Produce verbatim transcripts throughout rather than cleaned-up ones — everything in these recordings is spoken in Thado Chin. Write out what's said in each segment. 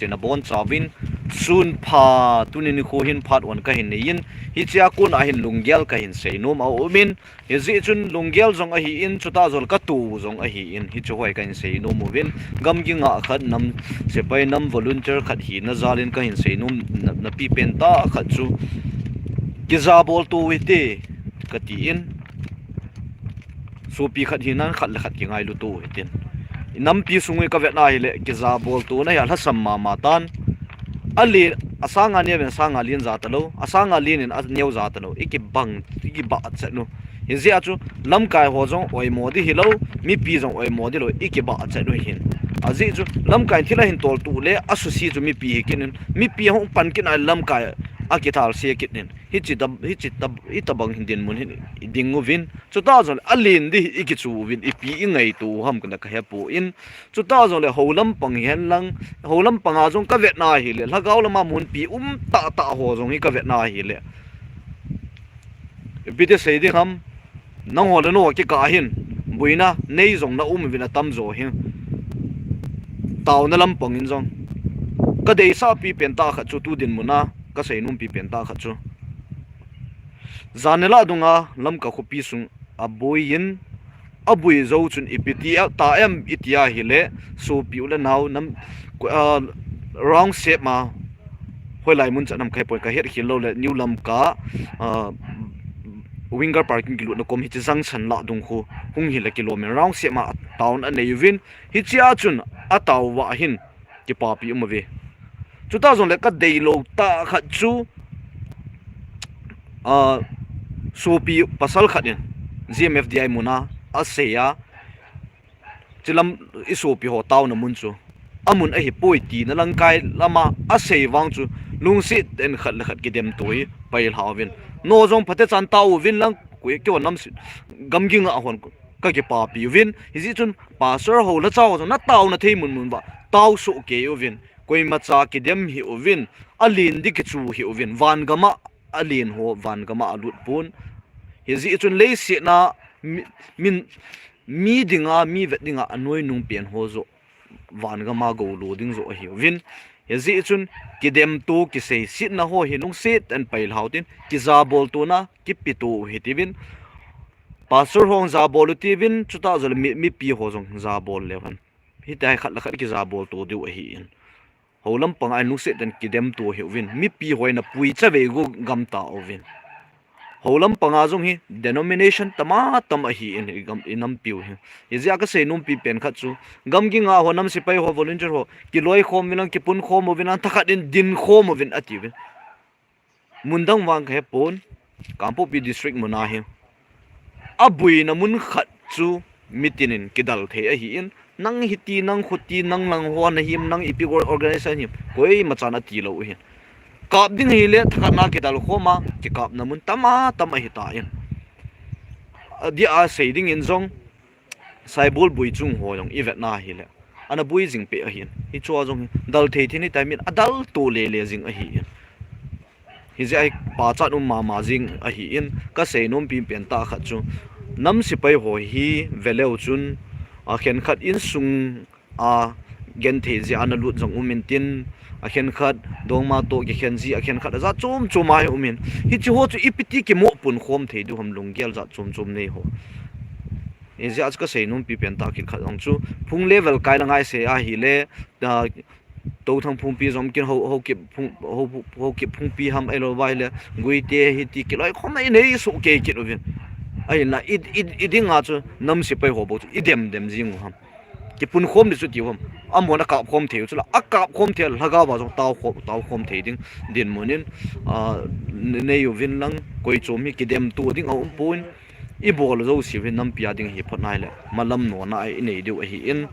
Sina bon chauvin, sun pha tuni nikho hin phat one kahin neiyin, hichea kona hin lunggel kahin seinom aumin, hijeh chun lunggel jong ahin, chutah jong katoh jong ahin, hichu hoi kahin seinom uvin, gamgi ngah khat nam sepai nam volunteer khat hina jalin kahin seinom na, napi pentah khat chu, kija bol tou hite, katin. Sopi khat hinan khat le khat kingailu tou hitin. Nampi sung hi kavetna hile, kija bol touna hi alhasam mama tan. Alen, asanga neo in asanga len ja talou, asanga len in aneo ja talou. Ikibang, ikibah chet u. Hijeh a chu, lamkai ho jong oimo di hilou, mipi jong oimo di lou, ikibah chet u hin. Ajeh chu, lamkai thil ahin toltu le, asusi chu mipi hi kit in, mipi hung pan kit na lamkai akithal se kit in. Hichi tab, hichi tab, hitabang hin dinmun hin iding uvin. Chutah jongle alen di ikichu uvin, ipi ingaito u ham kana kahepon. Chutah jongle hou lampang hihen lang, hou lampanga jong kavetna hile, lhagao lama munpi um tahtah ho jong hi kavetna hile, ipi ti sei ding ham, nangho le nangho kikah hin, boina nei jong naum uvin atamjo hi. Taona lampang in jong, kadeisahpi pentah khat chu tu dinmuna, kaseinompi pentah khat chu, jan le lah dunga Lamka khopi sung aboiyin, aboi jou chun ipi ti a, ta em iti ahile, sopi u le nao nam, round shape ma, hoilai mun chan ham kahepon, kahet khel lou le, New Lamka, winger parking kilutna kom hiche junction lah dung khu, hung hile kilom in round shape ma town anei uvin, hichea chun ataova hin kipapi um uve. Chutah jongle kadeilou tah khat chu, sopi pasal khat in G M F D I muna asei a, chulam isopi ho taona mun chu amun ahipoi tina lamkai lama asei vang chu, lungset in khat le khat kidemto hi pailha uvin. Nangho jong phatechan tao uvin lang, koi keiho nam gamgi ngah hon kakipapi uvin. Hijeh chun pastor ho lhacha ho jong nataona thei mun mun uva tao soh kei uvin. Koimacha kidem hih uvin, alen di kichu hih uvin, van gama alen ho van gama alut pon. Hijeh chun leiset a mi, mi dinga, mi vet dinga anoinung pen ho joh van gama goulu ding joh ahi uvin. Hijeh chun kidemto, kiseisetna ho hi lungset in pailha utin, kija bol tona kipeto u hitiuvin. Pastor hon jabol u tiuvin, chutah jongle mi, mipi ho jong jabol leu hen, hitia hi khat le khat kijabol to diu ahin. Hou lampanga hin lungset in kidemto hih uvin, mipi hon apui chavei u gamta uvin. Hou lampanga jong hi denomination tama tam ahin, igam, inampiu hi. Hijeh a kaseinompi pen khat chu, gamgi ngah ho, nam sepai ho, volunteer ho, kiloikhom uvin lang, kipunkhom uvin lang, thakhat in dinkhom uvin atiuvin. Mun dang vang kahepon, Kangpokpi district muna hi aboina mun khat chu mitin in kidal thei ahin, nang hiti, nang khuti, nang lang ho nahim, nang ipi organization him, koimachan atilou ahin. Kap ding hile thakhat na kidal khoma, kikapna mun tama tam ahitan. Adeh a sei dingin jong, Saibol boi chung ho jong ivetna hile, ana boi jing peh ahin. Hichea jong hi dal thei thei ni tai min adal to lele jing ahin. Hijeh a hi pachat um mama jing ahin, kaseinompi pentah khat chu, nam sepai ho hi veleu chun, akhenkhat insung a genthei jeh a analut jong um intin, akhenkhat dongma toh kikhen ji, akhenkhat ajat chom chom a hi um in. Hiche ho chu ipiti kimoh punkhom thei diu ham, lunggel jat chom chom nei ho. Hijeh a chu kaseinompi pentah kit khat jong chu, phung level kai la ngai sei ahile, Touthang phungpi jong kin ho, Haokip phung, ho, Haokip phungpi ham ahilou va hile, Guite hiti kiloikhomna inei soh kei kit uvin. Ahinla i, i, idinga chu nam sepai ho bou chu idem dem jing u ham, kipunkhom di chu tiu ham. Amahon akapkhom thei u chula, akapkhom thei lhagao va jong taokhom, taokhom thei ding dinmun in, nei uvin lang, koi chom hi kidemto ding aumpon, ibol jouseu hi nampi a ding hi phot nai le malam nona inei diu ahin.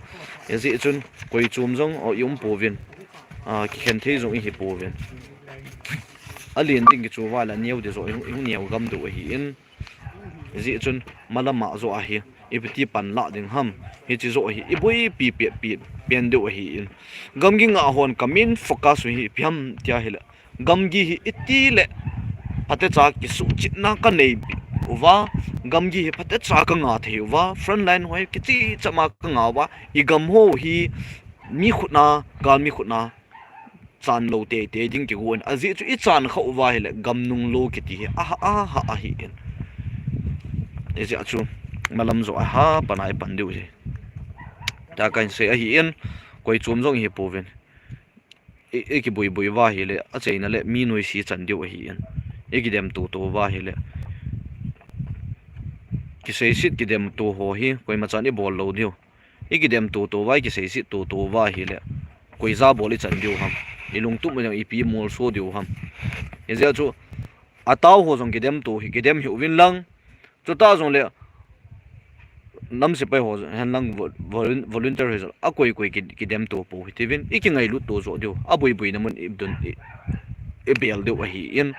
Hijeh chun koi chom jong iumpouvin, kikhen thei jong ihipouvin. Alen ding kichu va le aneo di joh ihung neo gam diu ahin. Hijeh chun malama joh ahi, ipiti panlah ding ham, hiche joh hi iboipi pehpi pen diu ahin. Gamgi ngah hon ka main focus u hi ipi ham tia hile, gamgi hi itile phatecha kisuhchetna kanei uva, gamgi hi phatecha kanga thei uva, frontline ho hi kicheh chama kanga uva, igam ho hi mi khutna, galmi khutna chan lou teitei ding kigon. Ajeh chu ichan khah uva ahile gamnung lou kiti hi aha aha ahin. Ijeh chu malam jo a hapan a ipan diu hi. Tua kahin sei ahin, koi chom jong ihi pouvin. I, ikibuibui uva ahile, achaina le mi noise chan diu ahin. Ikidem toto uva ahile, kiseiset kidem to ho hi koima chan ibol lou diu. Ikidem toto uva, ikiseiset toto uva ahile, koi jabol ichan diu ham. Ilungtup ma jong ipi molso diu ham. Ijeh chu, atao ho jong kidem to hi, kidem hih uvin lang. Chuta jongle, nam sepai ho henlang vo-, volun-, volunteer ho jong, akoi koi ki, kidem to pou hitiuvin, ikingailut to jo diu, abuibuina mun idun, i, ibel diu ahin.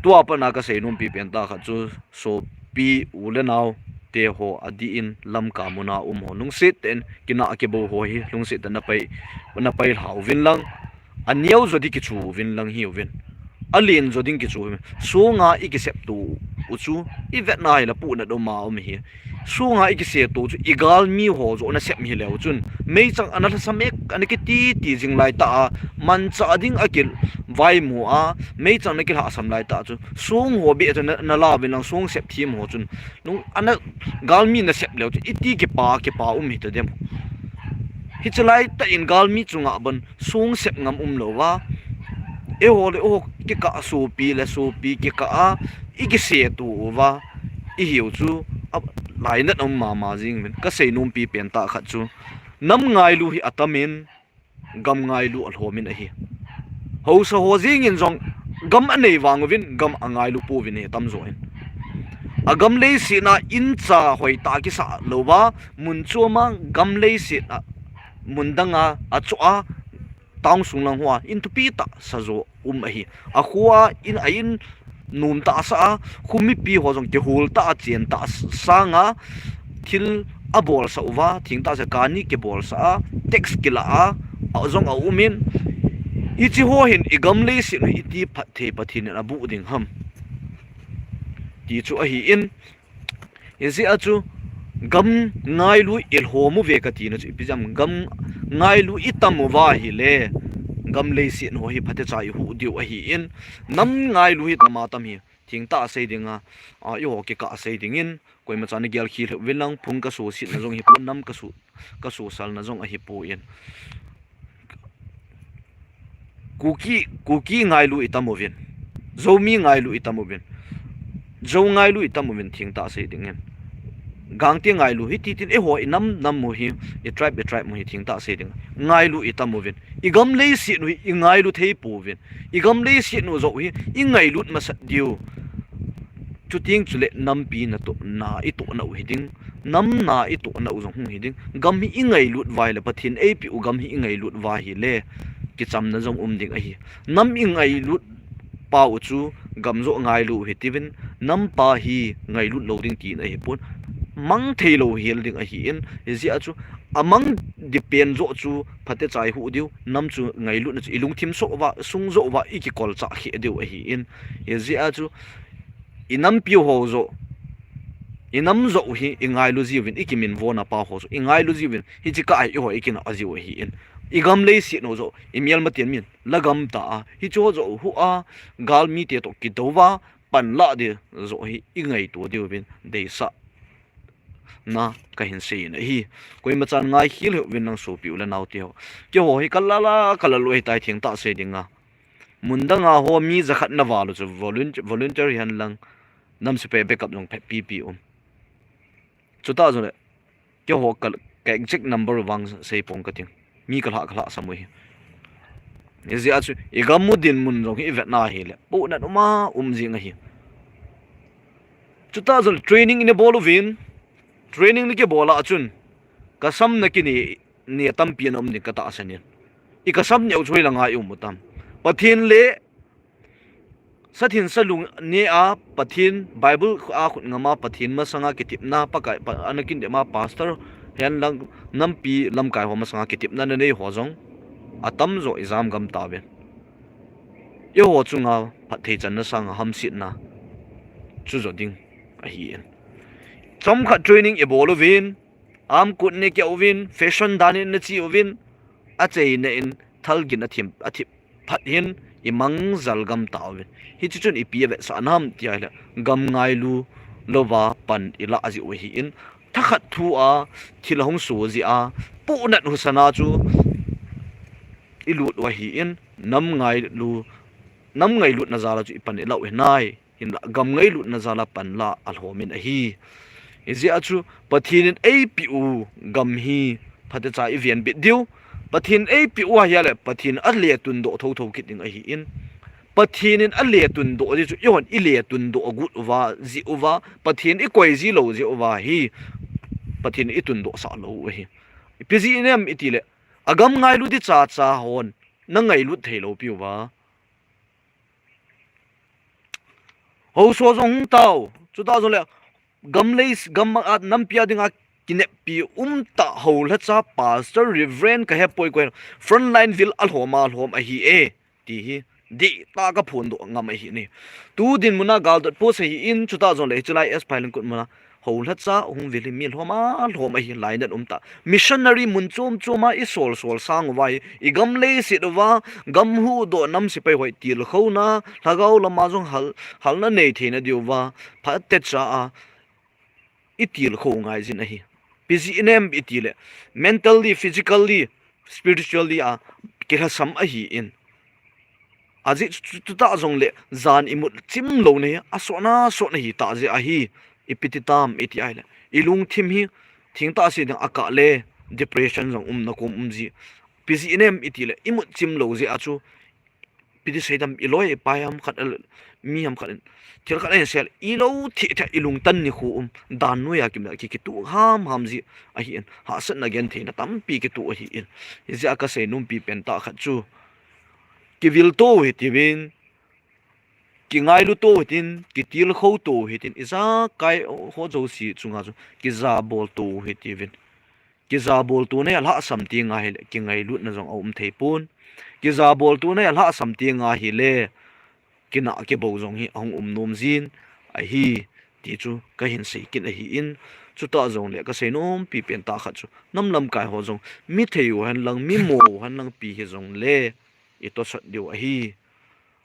Tua pat a kasei nompi pen tah khat chu, sopi u le nao te ho adih in Lamka muna um ho lungset tah in, kinah kibou ho hi lungset tah in napai, napai lha uvin lang. Aneo jo ding kichu uvin lang hiuvin. Alen jo ding kichu uvin. Songa ikisep to u chu, ivet na ahile puhnat um a um hi. Songa ikise to chu, igalmi ho jo nasep hileu chun, meichang ana lhasam ek, ana kiti ti jing lai tah a, manchah ding akivaimu a, meichang ana kilhasam lai tah chu, song ho beh chu na, nala uvin lang, song sep them ho chun, nung ana galmi nasep leu chu, iti kipa, kipa um hita dem. Hiche lai tah in galmi chunga bon, song sep ngam um lou va. Eiho le eiho kikah, sopi le sopi kikah a, ikise to uva, ihiu chu, a, lainat um mama jing uvin. Kasei nompi pen tah khat chu, nam ngailu hi atam in, gam ngailu alhom in ahi. Haosa ho jeng in jong gam anei vang uvin, gam angailu pouvin ahi tamjo in. Agam leiset a incha hoitah kisah lou va, mun chom a gam leiset a, mun dang a, achoh a, town sung lang hoa in thupi tah sa jo um ahi. Akhoa in, a in nom tah sa a, kho mipi ho jong kihol tah a, chen tah s-, sanga thil abolsah uva, thengtah se kani kibolsah a, tax kila a, a jong aum in, hiche ho hin igam leiset u iti phatthei Pathen in abuh ding ham, ti chu ahin, hijeh a chu gam ngailu ilhom uve katina chu ipi jeh ham, gam ngailu itam uva ahile, gam leiset ho hi phatecha ihuh diu ahin, nam ngailu hi tam a tam hi, thengtah sei dinga, a, eiho kikah sei dingin, koima chan nagel khel hih uvin lang, phung kasusetna jong hipon, nam kasu, kasusalna jong ahipon. Kuki, Kuki ngailu itam uvin. Zomi ngailu itam uvin. Zo ngailu itam uvin thengtah sei dingin. Gangte ngailu hiti tin eiho inam nam u hi, i tribe, i tribe u hi thengtah sei ding. Ngailu itam uvin. Igam leiset u hi ingailu thei pouvin. Igam leiset u joh hi ingailut masat diu. Chuteng chule nampi natoh na itoh nau hiding. Nam na itoh nau jong hung hiding. Gam hi ingailut uva ahile, Pathen eipeh u gam hi ingailut uva ahile, kichamna jong um ding ahi. Nam ingailut pau chu gam joh ngailu hitiuvin, nampa hi ngailut lou ding tina ahipon, mang thei lou hel ding ahin, hijeh a chu amang depend joh chu phatecha ihuh diu, nam chu ngailutna chu ilungthim soh uva, sung joh uva ikikolchah kheh diu ahin, hijeh a chu inampi ho joh, inam joh hi ingailu jiuvin, ikiminvona pa ho joh ingailu jiuvin, hiche kah a eiho ikinah jiu ahin, igam leiset u joh imelmaten min lagam ta a, hiche ho joh huh a, galmite toh kitou va, panlah ding joh hi ingaito diuvin deisahna kahin sei in ahi. Koima chan ngaikhel hih uvin lang sopi u le naote ho. Keiho hi kalal a, kalal u ahitai thengtah sei dinga. Mun danga ho mi jakhat naval u chu volun-, volunteer hihen lang, nam sepai backup jong phatpipi um. Chutah jongle, keiho ka, ka exact number vang seipong kating. Mi kalha, kalhasam u hi. Hijeh a chu, igam u dinmun jong hi ivetna ahile, puhnat um a, um jing ahi. Chutah jongle training ina bol uvin, training nakibol a chun, kasam na kine, ne tampi ana um ding katahsan in. Ikasam neo chu hoilanga i um u tam. Pathen le sathin salung ne a, Pathen Bible a khut ngam a, Pathen masanga kitepna, Pakai, pa, ana kindep ma pastor, hihen lang nampi lamkai ho masanga kitepna nanei ho jong atamjo ijam gam tauvin. Eiho chunga phatthei channa sanga hamsetna chu jo ding ahin. Chomkhat training ibol uvin, arm kut nakeh uvin, fashion dan in nache uvin, achaina in thalgin athim, athip phat hin imang jal gam tauvin. Hichu chun ipi avetsah nam tia ahile, gam ngailu louva pan ilah jiu ahin, thakhat thu a thil ahung so jeh a, puhnat husana chu ilut u ahin, nam ngailu, nam ngailutna jal a chu ipan ilah u hinai. Hinlah gam ngailutna jal a pan la alhomin ahi. Hijeh a chu Pathen in eipeh u gam hi phatecha iven bit diu. Pathen in eipeh u ahile Pathen in aletun doh thotho kit ding ahin, Pathen in aletun doh jeh chu eihon iletun doh agot uva, jeh uva, Pathen ikoi ji lou jeh uva hi Pathen in itun doh sah lou u ahi. Ipi jeh inem itile, agam ngailu di chacha hon nangailut thei lou piuva. Haosa jong hung tao. Chutah jongle, gam lei, gam a nampi a dinga kineppi umtah houlhacha, pastor, reverend kahepoi, koi frontline vil alhom a lhom ahi e, ti hi dihtah a kaphondoh ngam ahi ne. Tu dinmun a galdot post ahin, chutah jongle, hiche lai S. Phailengkot mun a houlhacha hung vil hi mi lhom a lhom ahi, lainat umtah. Missionary mun chom chom a isol sol sang uva hi, igam leiset uva, gam huhdoh, nam sepai ho itilkhouna, lhagao lama jong hal, halna nei theina diuva, phatecha a itilkhou ngai jin ahi. Ipi jeh inem itile, mentally, physically, spiritually a kilhasam ahin. Ajeh chu, chu, chutah jongle jan imut chim louna hi asotna sotna hitah jeh ahi. Ipi ti tam iti ahile, ilungthim hi thengtah se ding akah le, depression jong umna kom um ji. Ipi jeh inem itile, imut chim lou jeh a chu, ipi ti sei tam, iloi ipai ham khat, mi ham khat in thil khat ahin sei le, ilou thei thei, ilungtan nikho um, dan noiya kimna ki, kituh ham ham ji ahin, hahsatna gentheina tampi kituh ahin. Hijeh a kasei nompi pentah khat chu, kivil to hitiuvin, kingailu to hitin, kitilkhou to hitin, ijakai ho jouse chunga chu kijabol to hitiuvin. Kijabol tona hi alhahsam tenga hile kingailutna jong aum thei pon. Kijabol tona hi alhahsam tenga hile kinah kibou jong hi ahung um nom jin ahi, ti chu kahin sei kit ahin. Chutah jongle kasei nompi pentah khat chu, nam lamkai ho jong mi thei u henlang, mi mo u henlang, ipi hijongle itosot diu ahi.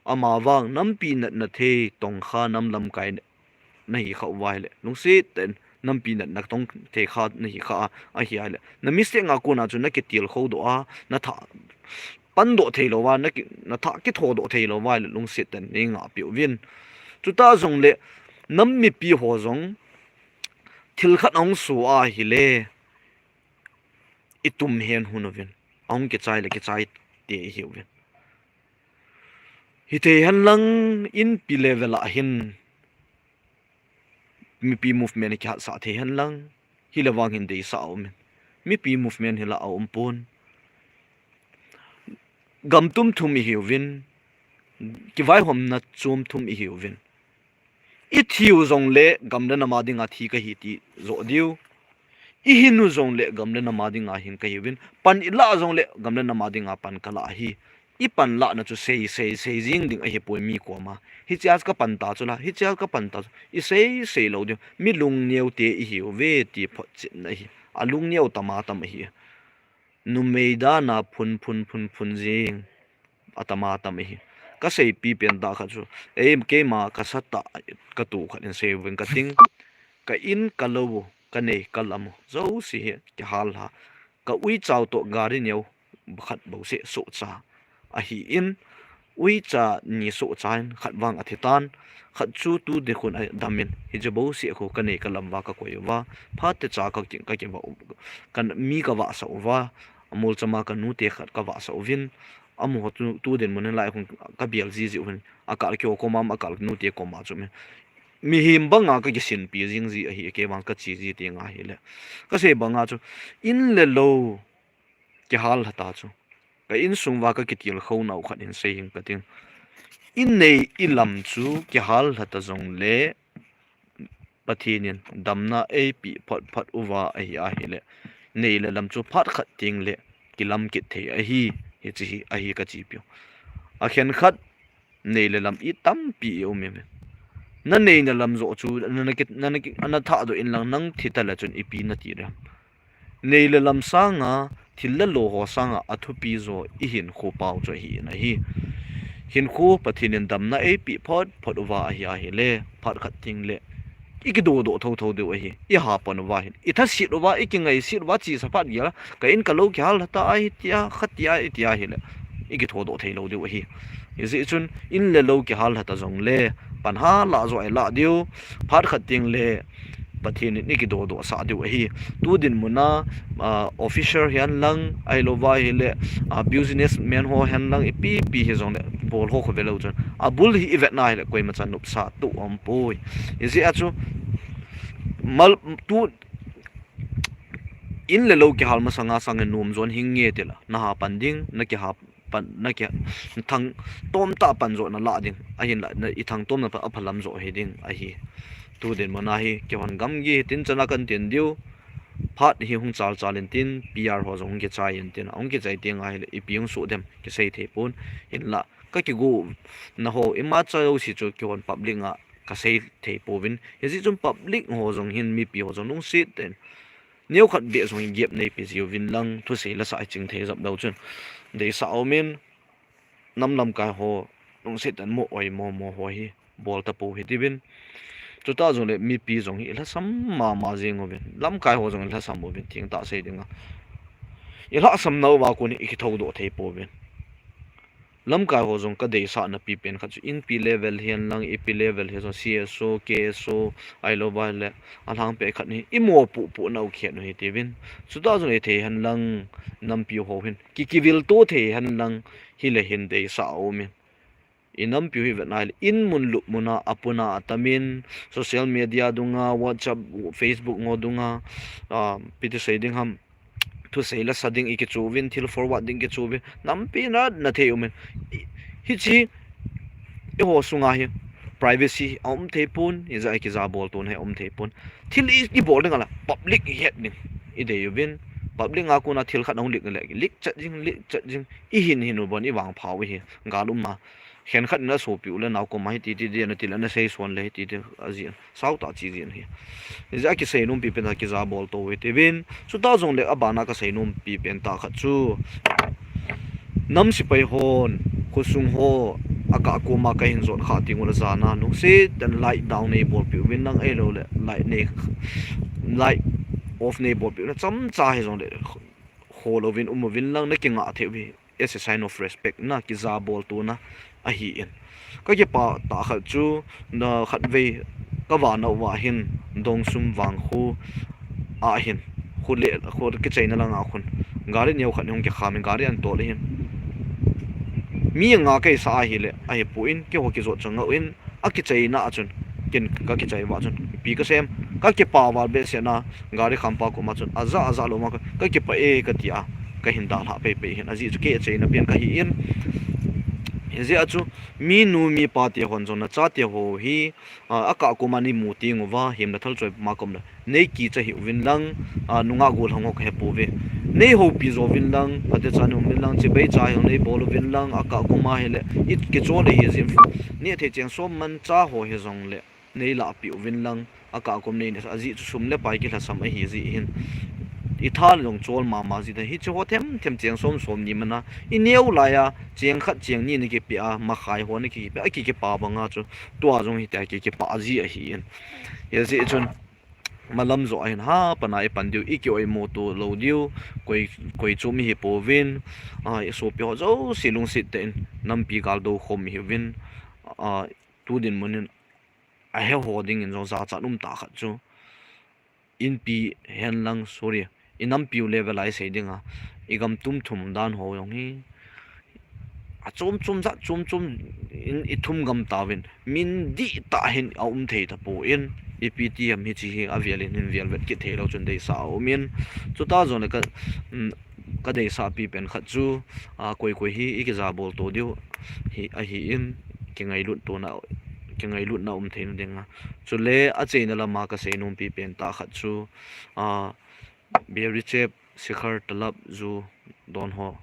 Amavang nampi natna thei tongkha nam lamkai nahi khah uva ahile, lungset tah in nampi natna tong thei kha nahi khah a, ahi ahile, na mistake a kona chu nakitilkhou doh a, nathah pandoh thei louva, naki, nathah kitho doh thei louva ahile, lungset tah in neingahpeh uvin. Chutah jongle nam mipi ho jong thil khat ahung so ahile, itum hen hon uvin. Ahung kichai le kichai te ihiuvin. Hithei henlang, inpi level a hin mipi movement kihatsah thei henlang, hile vang hin deisah aumin. Mipi movement hila aum pon. Gam tum thum ihiuvin, kivaihomna chom thum ihiuvin. Ithiu jongle gam le nam a dinga thi kahi ti joh diu. Ihinu jongle gam le nam a dinga hin kahiuvin. Pan ilah jongle gam le nam a dinga pan kalah ahi. Ipan lahna chu sei, sei, sei jing ding ahipoi mi koma. Hichea kapan ta chu la, hichea kapan ta chu, isei sei lou diu. Mi lungneo te ihiuve ti photchetna ahi. Alungneo tama tam ahi. Numei dana phun, phun, phun, phun jing atama tam ahi. Kaseipi pentah khat chu, ei, keima kasatah katu khat in seiuving kating. Ka in, kalou, kanei, kalam jouse hi kihal lha. Ka uicha u toh gari neo khat bouseh sohcha ahin, uicha ni sohcha in khat vang athitan, khat chu tu dikhun adamin, hiche bouseh khu kanei kalam uva kakoi uva, phatecha kaki, kakivah u, mi kavahsah uva, amolchama kanute khat kavahsah uvin, amaho tu, tu dinmun in lai khun kabel jiji uvin, akal keo koma, akal nute koma chu mi, mihem banga kakisinpi jing ji ahi, kei vang kache ji tenga hile. Kasei banga chu, in le lou kihal lhata chu, ka insung uva kakitilkhou nau khat hin sei hing kating. Inei ilam chu kihal lhata jongle Pathen in damna eipeh phot phot uva ahi ahile, nei le lam chu phat khat tengle kilam kit thei ahi, hiche hi ahi kachepiu. Akhenkhat nei le lam itampi ium umin. Nanei nalam joh chu nana ki, nana ki, ana thahdoh inlang nang thi tale chun ipi nati dem. Nei le lam sanga thil le lo ho sanga athupi jo ihinkho pau chu ahi in ahi. Hinkho Pathen in damna eipeh phot phot uva ahi ahile, phat khat teng le ikithodoh thotho diu ahi. Ihapan uva hin, ithasit uva, ikingaisit uva, chesa phat gel a, ka in ka lo kihal lhata ahi tia, khatia itia ahile, ikithodoh thei lou diu ahi. Hijeh chun in le lo kihal lhata jongle, pan ha lah jo ilah diu, phat khat teng le Pathen in ikithodoh sah diu ahi. Tu dinmun a, ah, officer hihen lang, ahilouva ahile, ah, businessman ho hihen lang, ipi pi hijongle, bol ho khovel lou chun, abul hi ivetna ahile, koima chan nopsa tu umpoi. Hijeh a chu, mal, tu, in le lo kihal masanga sanga nom jon hing nge tile, naha pan ding, nakiha pan, naki, thang tom tah pan jo nalah ding, ahinla, na, ithang tomna pan aphalam jo hiding ahi. Tu dinmun a hi, kihon gamgi hitin chana kan tin diu, phat hi hung chal chal in tin, P R ho jong hung kichai in tin, hung kichai teng ahile, ipi hung soh dem, kisei thei pon, hinla, kakigona ho, ima cha jouse chu kihon public a, kasei thei pouvin, hijeh chun public ho jong hin, mipi ho jong lungset in, neokhat beh jong hi gap neipe jiuvin lang, thusei lasa iching thei jep lou chun, deisah aumin, nam lamkai ho, lungset in mo oimo mo ho hi, bol tapou hitiuvin. Chutah jongle mipi jong hi ilhasam mama jeng uvin, lamkai ho jong ilhasam uvin, thengtah sei dinga, ilhasam nauva kon hi ikithodoh thei pouvin. Lamkai ho jong kadeisahna pipen khat chu inpi level hihen lang, ipi level hi jong C S O, K S O, ahilouva le, alhangpi khat hi imopoh poh nau khet u hitiuvin. Chutah jong ithei hen lang, nampi ho hin, ki, kivil to thei hen lang, hile hin deisah aumin. Inampiu hi vetna ahile, in mun lup muna, apuna atamin, social media dunga, WhatsApp, Facebook ngo dunga, ah, ipi ti sei ding ham, thusei lasa ding ikichu uvin, thil forward ding kichu uvin, nampi natna thei umin. Hiche, eiho sunga hi, privacy aum thei pon, hijeh a kija bol tona hi aum thei pon. Thil i, ibol ding ala, public ihet ding, idei uvin, public a kona thil khat ahung leak le, leak chet jing, leak chet jing, ihin hin u bon, ivangpha u hi, gal um a. Khenkhat in asopi u le nao koma hiti ti ding, nati le nasei son le hiti ti ajin. Sautah chi jin hi. Hijeh a kisei nompi pen a kija bol to hitiuvin. Chutah jongle abana kasei nompi pen tah khat chu, nam sepai hon, khosung ho, akah koma kahin jot kha teng ule jana, lungset in light down neibolpeh uvin lang, ahilou le, light nei, light off neibolpeh uvin, chomcha hijongle, hol uvin, um uvin lang, nakingah thei uve. As a sign of respect na, kija bol tona ahin. Kakipah tah khat chu, na khatvei, kavana uva hin, Dongsum vangkho, ahin, kho le, kho kichaina langa khun, gari neokhat hung kikham in, gari ahin tol ahin. Mi nga kahisah ahile, ahipon, keiho kijot chu ngah in, akichaina a chun, ken kakichai uva chun, ipi kasei em, kakipah val behseh na, gari khampa koma chun, aja, aja lou ma, kakipah e, katia, kahin dalhah peipei hin, ajeh chu kei achaina pen kahin. Hijeh a chu, minu, mipa te hon jong nachate ho hi, a, akah koma neimu teng uva, hemna thalchoi ma komle, neikicha hih uvin lang, a, nungah gollhang ho kahepouve. Neihoupi jouvin lang, phatecha nei um uvin lang, chibai cha jong neibol uvin lang, akah koma hile, ikichol ahi jeh in, nehthei cheng som mancha ho hijongle, neilahpeh uvin lang, akah kom nei, ajeh chu sum le pai kilhasam ahi jeh hin, itha jong chol mama jeh in, hiche ho themthem cheng som somni mana, ineo laiya, cheng khat cheng ni nakipeh a, makhai ho nakipeh a, akikipa banga chu, tua jong hitia kikipah ji ahin. Hijeh chun, malam joh ahin ha, pana ipan diu, ikioimo to lou diu, koi, koi chu mi hipouvin, a, isopi ho jouse lungset tah in, nampi galdou khom ihiuvin, a, tu dinmun in, ahe ho dingin jong jachat umtah khat chu, inpi hen lang, sorry, inampiu level a isei dinga, igam tumthum dan ho jong hi, achom chom jat chom chom in ithum gam tauvin, min dihtah hin aum thei tapon, ipi ti ham hiche hi avel in hin vel vet kit theilou chun deisah aumin, chutah jongle ka, um, kadeisah pipen khat chu, a, koi koi hi ikija bol to diu hi ahin, kingailut tona, kingailutna um theina dinga. Chule achaina lama kasei nompi pen tah khat chu, a, biri chep, sikhar, talab, ju, don ho,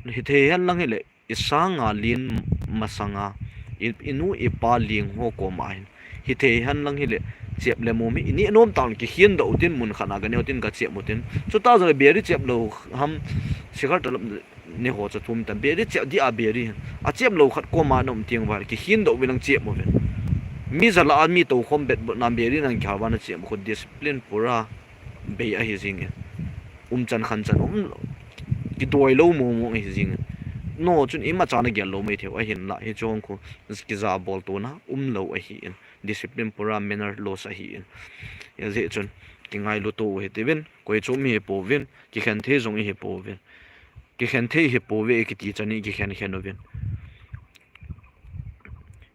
hithei hen lang hile, isanga len masanga, i, inu ipa leng ho koma hin, hithei hen lang hile, chep le mom hi, i neh nom tauvin, kikhen doh utin, mun khat na ka neh utin, ka chep utin. Chuti jongle beer chep lou ham, cigar talap neh ho chu thum tan, beer chep dia beer. A chep lou khat koma na um teng uva, kikhen doh uvin lang chep uvin. Mi ja lah a mi toukhom bet bot na beer nang kihal uva na chep u khu discipline pura bei ahi jingin. Umchan khanchan umlou. Kidoi lou mong mong ahi jingin. Nangho chun imacha na gel lou mai thei u ahin la, hiche hung khu kija bol tona umlou ahin. Discipline pura manner loss ahin. Hijeh chun, kingailu to u hitiuvin, koi chom ihi pouvin, kikhen thei jong ihi pouvin. Kikhen thei ihi pouve kiti chan in kikhen khen uvin.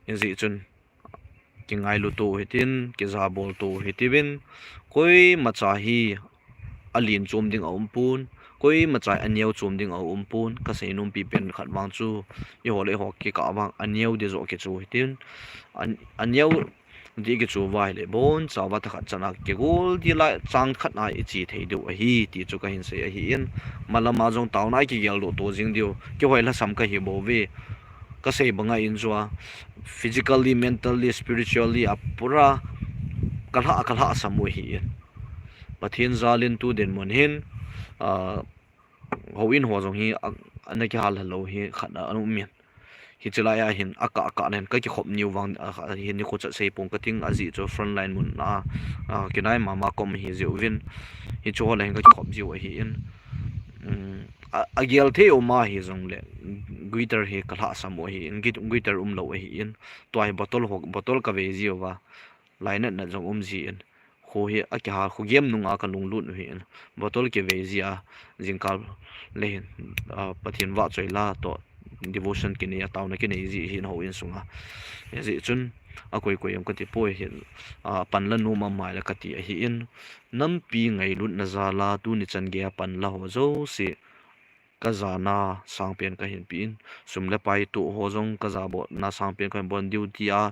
Hijeh chun, kingailu to u hitin, kija bol to u hitiuvin, koimacha hi alen chom ding aum pon, koimacha aneo chom ding aum pon, ka seinom pipen khat vang chu, eiho le eiho kikah vang, aneo ding joh kichu hitin, an-, aneo ding kichu uva ahile, boncha uva thakhat chan a kigol ding lai chang khat a i che thei diu ahi, ti chu ka hin sei ahin, malam a jong taona a kigel doh to jing diu, kihoi lhasam ka hi bouve, ka sei banga in chu a, physically, mentally, spiritually, a pura ka lha, ka lhasam u ahin. Pathen jal in tu dinmun hin, a, houin ho jong hi, a, ana kihal lou hi khat a, ana um in. Hiche lai a hin, a kah, a kah nen, ka kikhop niu vang, a, a, hin nikho chat sei pong ka ting, ajeh chu frontline mun a, a, kinai mama ka um ahi jeh uvin. Hichu ho le hin ka kikhop jiu ahin. Um, a, a gel thei um ahi jongle, guitar hi ka lhasam u ahin, gui-, guitar umlou ahin. Tua hi bottle ho, bottle ka vei jiu va, lainat na jong um jin. Kho hi a kihal, kho gem nunga ka lunglut u hin. Bottle kivei jia, jingkal le hin, a, Pathen vahchoi la toh, devotion kinei a, taona kinei ji hin houin sunga. Hijeh chun, a koi koi jong ka ti poi hin, a, pan la nom a mai la ka ti ahin. Nampi ngailutna jal a, tuni chan gei a pan la ho jouse, ka jana sangpen ka hin pe in, sum le pai toh ho jong ka ja bol na sangpen ka hin bol in, duty a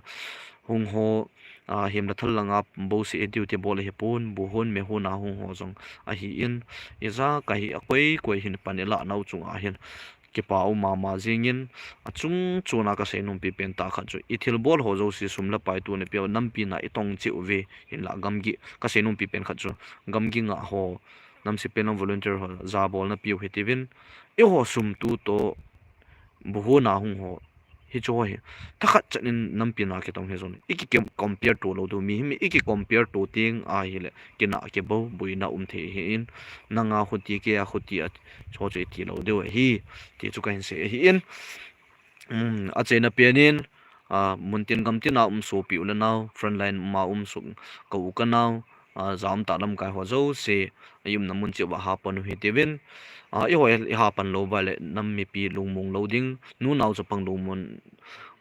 hung ho, a, hem le thal langa bouseh duty bol ahi pon, bu hon, me hon a hung ho jong ahin, ijakai hi a koi koi hin pan i lah nau chunga hin kipa um mama jingin, a chung chuna ka seinom pipen tah khat chu, i thilbol ho jouse sum le pai toh na pia u, nampi na i tong cheh uve, hinlah gamgi, ka seinom pipen khat chu, gamgi ngah ho, namse pen lang volunteer ho, ja bol na piu hitiuvin, eiho sum tu toh, bu hon a hung ho, hichu ho hi, thakhat chan in nampi na kitong hi jong, i ki compare to lou diu, mihem i ki compare to teng ahile, kinah kibou, boina um thei ahin, nanga khuti kei a khuti a, chu chu i ti lou diu ahi, ti chu ka hin sei ahin, um, a cheina pen in, a, mun tin gam tin a um sopi u le nao, frontline ma um sung ka u ka nao, a, ja um tah lamkai ho jouse, i umna mun cheh uva hapan u hitiuvin, a, eiho i hapan lou uva le, nam mipi lungmong lou ding, nu nao chapang lungmong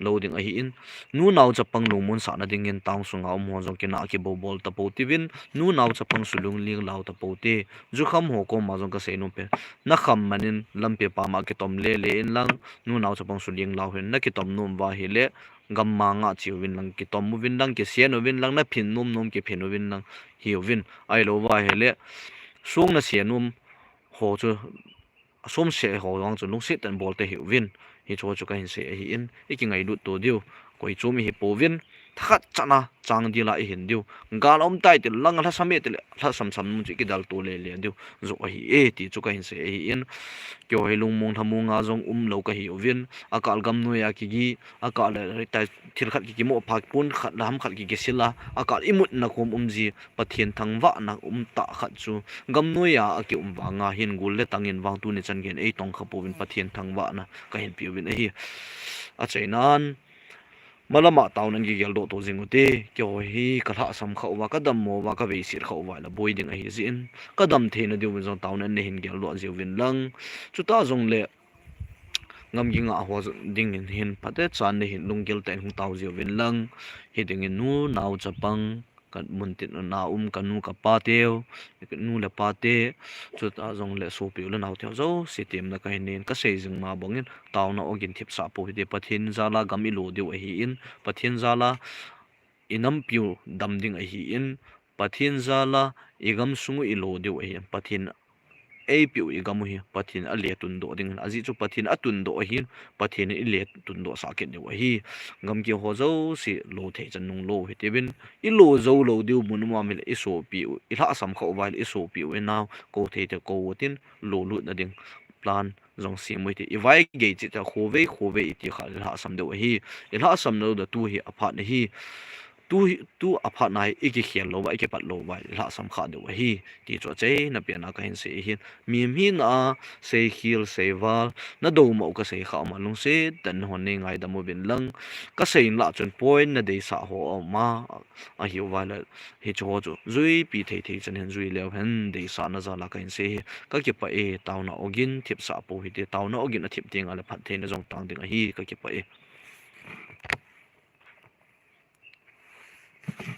lou ding ahin, nu nao chapang lungmon sahna dingin town sunga um ho jong kinah kibou bol tapou tiuvin, nu nao chapang sulung ling lau tapou te, jukham ho koma jong ka seinom pen, na kham man in lampi pam a kitom le le in lang, nu nao chapang suling lau hin, na kitom nom uva ahile, gam ma ngah cheh uvin lang, kitom uvin lang, kisen uvin lang, na phin nom nom kiphin uvin lang, hiuvin, ahilou uva ahile, song na se nom ho chu, a somse ho jong chu lungset tah in bol te hiuvin, hichu chu ka hin sei ahin, i kingailut to diu, koi chom ihi pouvin, thakhat chan a chang ding la i hin diu, gal a um tai ti lang, lhasam e ti le, lhasam sam nom chu i kidal to le le diu, joh ahi e, ti chu ka hin sei ahin, keiho hi lungmong lhamong a jong um lou ka hiuvin, a kal gam noi a kigi, a kal le tai thil khat ki kimo pha, pon khat le ham khat ki kisil a, a kal i mutna kom um ji, Pathen thangvahna um tah khat chu, gam noi a a ki um vanga hin gul le tang in vang tuni chan gei in ei tong kha pouvin Pathen thangvahna ka hin peuvin ahi. A chainan, malam a taona in kigel doh to jing u te, keiho hi ka lhasam kha uva, ka dammo uva, ka veiset kha uva la boi ding ahi jeh in, ka dam theina diuvin jong taona in nei hin gel doh jiuvin lang, chuti jongle, gamgi ngah ho dingin hin phatechan nei hin lunggil tah in hung tao jiuvin lang, hiding in nu nao chapang, ka mun tin a um ka nu ka pa teu, nu le pa te, chuti jongle sopi u le nao teu jouse temna ka hin nei in, ka sei jing ma bang in, taona ogin thipsah pou hite, Pathen jal a gam i lo diu ahin, Pathen jal a i nampi u dam ding ahin, Pathen jal a i gamsung u i lo diu ahin, Pathen eipeh u igam u hi Pathen in ale tundoh ding ahin, ajeh chu Pathen in atundoh ahin, Pathen in ile tundoh sah kit diu ahi. Gamgi ho jouse lo thei chan nung lo hitiuvin, ilo jou lou diu mun um a um le isopi u, ilhahsam khah uva ahile isopi u, inao, kou thei te kou utin, lo lutna ding plan jong sem u hite. Ivaigei cheh cheh a khovei khovei iti khah le ilhahsam diu ahi. Ilhahsam lou le tu hi aphat ahi. Tu hi, tu aphat na hi ikikhel lou uva, ikipat lou uva, ilhahsam khah diu ahi. Ti chu achaina pen a kahin sei ahin. Mihem hina a, seikhel, seival, nadomo u kasei khah um a, lungset tah in nahon neingaidam uvin lang. Kasei in lah chun point nadeisah ho aum a, ahiuva le hiche ho chu juipi thei thei chan hin jui leu hen, deisahna jal a kahin sei ahi. Kakipah e, taona ogin thipsah pou hite, taona ogin athip teng le phattheina jong tang ding ahi, kakipah e.